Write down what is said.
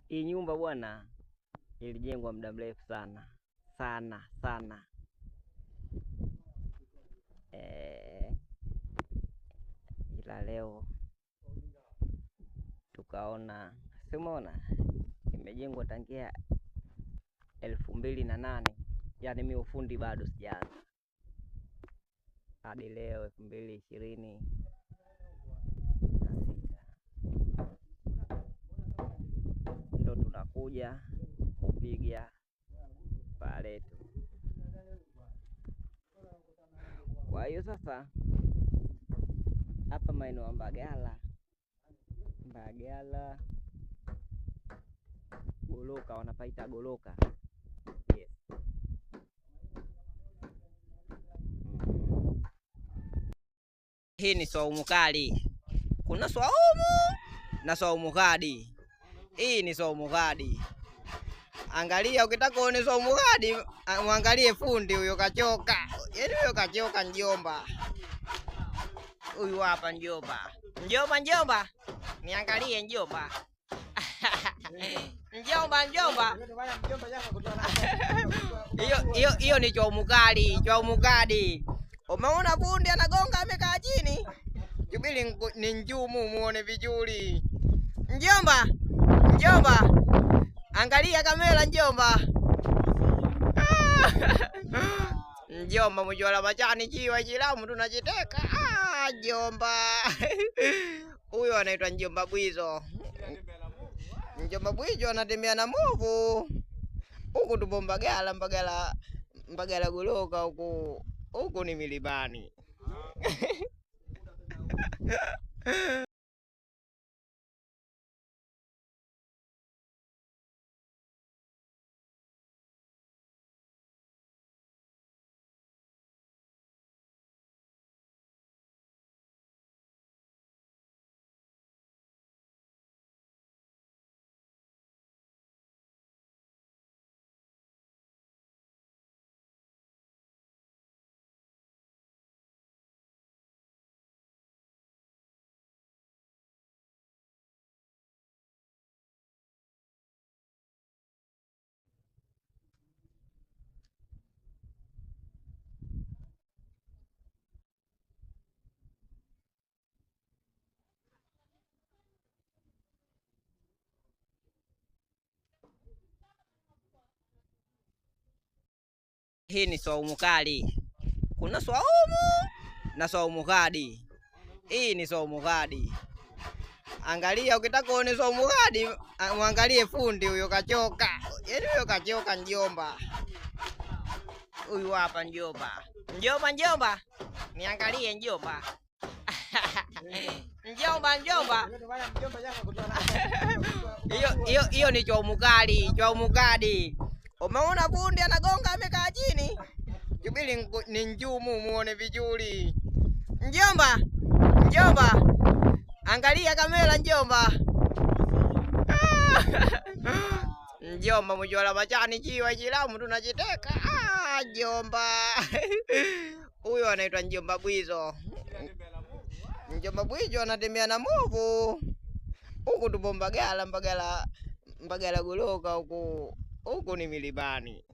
Hii nyumba bwana ilijengwa muda mrefu sana sana sana. Ila leo tukaona, si umeona imejengwa tangia 2008. Yaani mimi ufundi bado sijaanza hadi leo 2026 ndo tunakuja kupiga paa letu. Kwa hiyo sasa hapa maeneo ya Mbagala, Mbagala Goloka, wanapaita Goloka. Yes. Hii ni swaumu kali. Kuna swaumu na swaumu kadi. Hii ni swaumu kadi. Angalia, ukitaka uone swaumu kadi, muangalie fundi huyo kachoka. Yaani huyo kachoka njomba. Huyu hapa njomba. Njomba, njomba. Niangalie njomba. Njomba, njomba. Hiyo ni swaumu kali, swaumu kadi. Umeona fundi anagonga amekaa chini? Jubili ni njumu muone vizuri. Njomba, njomba. Angalia kamera njomba. Njomba mjwala machani jiwa jilamu tunajiteka. Njomba. Huyo anaitwa Njomba Bwizo. Njomba Bwizo anatembea na movu. Huku tupo Mbagala, Mbagala, Mbagala Goloka huku. Huku ni milibani. Hii ni swaumu kali. Kuna swaumu na swaumu kadi. Hii ni swaumu kadi. Angalia, ukitaka uone swaumu kadi, muangalie fundi huyo kachoka. Yaani huyo kachoka njomba. Huyu hapa njomba. Njomba, njomba. Niangalie njomba. Njomba, njomba. Hiyo ni swaumu kali, swaumu kadi. Umeona fundi anagonga amekaa chini? Jubili ni njumu muone vizuri. Njomba, njomba. Angalia kamera njomba. Njomba mjwala machani jiwa jilamu tunajiteka. Njomba. Huyo anaitwa Njomba Bwizo. Njomba Bwizo anatembea na movu. Huku tupo Mbagala, Mbagala, Mbagala Goloka huku. Huku ni milibani.